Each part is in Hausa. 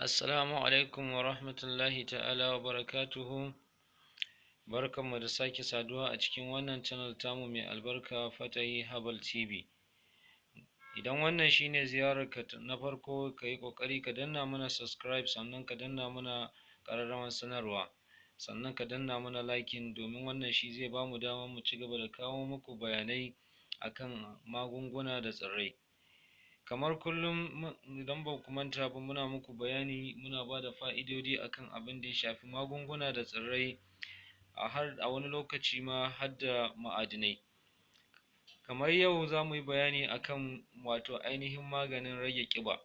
Assalamu alaikum wa rahmatullahi ta'ala wa barakatuhu. Barkanmu da sake saduwa a cikin wannan channel tamu mai albarka, Fatahi Herbal TV. Idan wannan shine ziyararka na farko, kayi ƙoƙari ka danna mana subscribe, sannan ka danna mana ƙararrawar sanarwa, sannan ka danna mana liking, domin wannan shi zai bamu dama mu cigaba da kawo muku bayanai akan magunguna da tsirrai. Kamar kullum, idan baku manta ba, muna muku bayani, muna bada fa'idodi akan abinda ya shafi magunguna da tsirrai, a har a wani lokaci ma hadda ma'adinai. Kamar yau zamuyi bayani akan wato ainihin maganin rage ƙiba.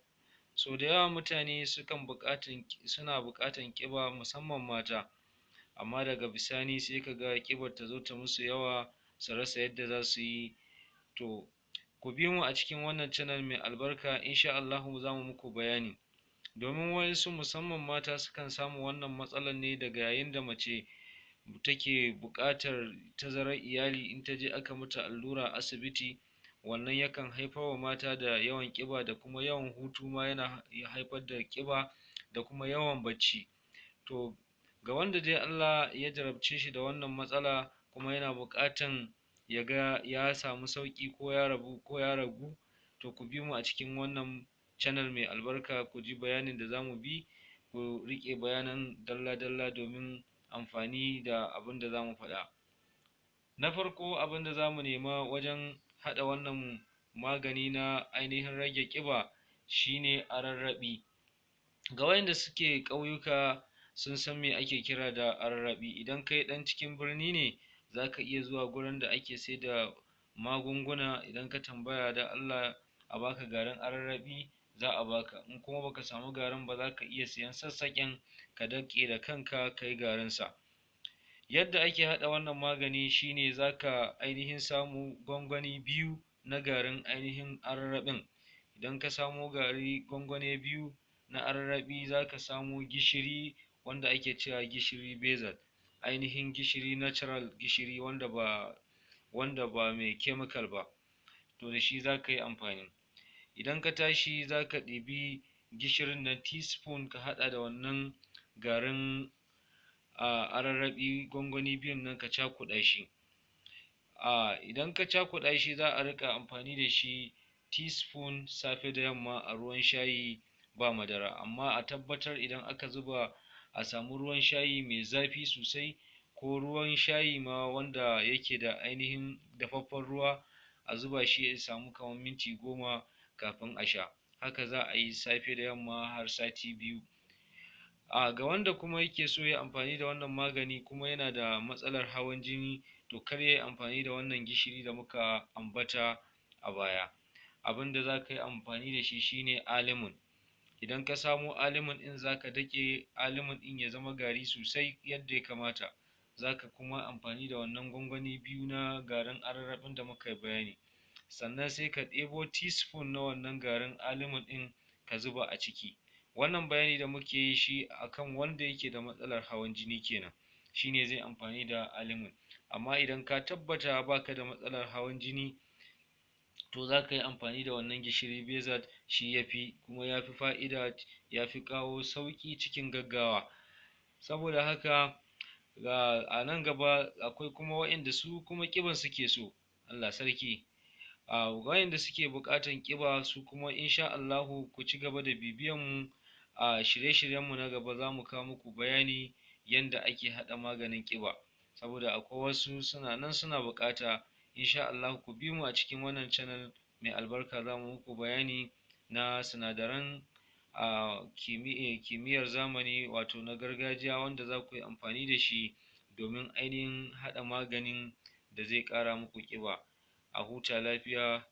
Sau da yawa mutane sukan buƙatan suna buƙatan ƙiba, musamman mata, amma daga bisani sai kaga ƙibar tazo ta musu yawa, su rasa yadda zasu yi. To, ku bi mu a cikin wannan channel mai albarka, insha Allahu zamu muku bayani. Domin waƴansu, musamman mata, sukan samu wannan matsalan ne daga yayin da mace take buƙatar tazarar iyali. In taje aka mata allura a asibiti, wannan yakan haifar wa mata da yawan ƙiba, da kuma yawan hutu ma yana haifar da ƙiba, da kuma yawan bacci. To, ga wanda dai Allah ya jarabce shi da wannan matsala, kuma yana buƙatan yaga ya samu sauƙi, ko ya rabu ko ya ragu, to ku bi mu a cikin wannan channel mai albarka, ku ji bayanin da zamu bi, ku riƙe bayanan dalla dalla domin amfani da abunda zamu faɗa. Na farko, abunda zamu nema wajen haɗa wannan magani na ainihin rage ƙiba shine ararraɓi. Ga waƴanda suke ƙauyuka, sun san me ake kira da ararraɓi. Idan kai ɗan cikin birni ne, zaka iya zuwa gurin da ake saida magunguna. Idan ka tambaya, "Da Allah a baka garin ararraɓi," za'a baka. In kuma baka samu garin ba, zaka iya siyan sassaƙen, ka daƙe da kanka, kayi garin sa. Yadda ake haɗa wannan magani shine, zaka ainihin samu gwangwani biyu na garin ainihin ararraɓin. Idan ka samo gari gwangwani biyu na ararraɓi, zaka samo gishiri wanda ake cewa gishiri bezal, ainihin gishiri natural, gishiri wanda ba mai chemical ba. To, da shi zaka yi amfani. Idan ka tashi, zaka ɗibi gishirin nan teaspoon, ka haɗa da wannan garin ararraɓi gwangwani biyun nan, ka cakuɗa shi. Idan ka cakuɗa shi, za'a riƙa amfani da shi teaspoon safe da yamma a ruwan shayi ba madara. Amma a tabbatar idan aka zuba, a samu ruwan shayi mai zafi sosai, ko ruwan shayi ma wanda yake da ainihin dafaffen ruwa, a zuba shi ya samu kaman minti 10 kafin a sha. Haka za'a yi safe da yamma har sati 2. Ga wanda kuma yake so yayi amfani da wannan magani kuma yana da matsalar hawan jini, to kar yayi amfani da wannan gishiri da muka ambata a baya. Abunda zaka yi amfani da shi shine alimun. Idan ka samo alimun ɗin, zaka dake alimun ɗin ya zama gari sosai yadda ya kamata. Zaka kuma amfani da wannan gwangwani biyu na garin ararraɓin da muka yi bayani. Sannan sai ka ɗebo teaspoon na wannan garin alimun ɗin, ka zuba a ciki. Wannan bayani da muke yi shi akan wanda yake da matsalar hawan jini kenan, shine zai amfani da alimun. Amma idan ka tabbata baka da matsalar hawan jini, to zaka yi amfani da wannan gishiri bezat, shi yafi, kuma yafi fa'ida, yafi kawo sauƙi cikin gaggawa. Saboda haka, ga a nan gaba akwai kuma waƴanda su kuma ƙiban suke so. Allah sarki! Waƴanda suke buƙatan ƙiba su kuma, insha Allahu ku cigaba da bibiyan mu a shirye-shiryen mu na gaba, zamu kawo muku bayani yanda ake haɗa maganin ƙiba, saboda akwai wasu suna nan suna buƙata. Insha Allahu ku bi mu a cikin wannan channel mai albarka, zamu muku bayani na sinadaran kimiyyar zamani, wato na gargajiya, wanda zaku yi amfani da shi domin ainihin haɗa maganin da zai ƙara muku ƙiba. A huta lafiya.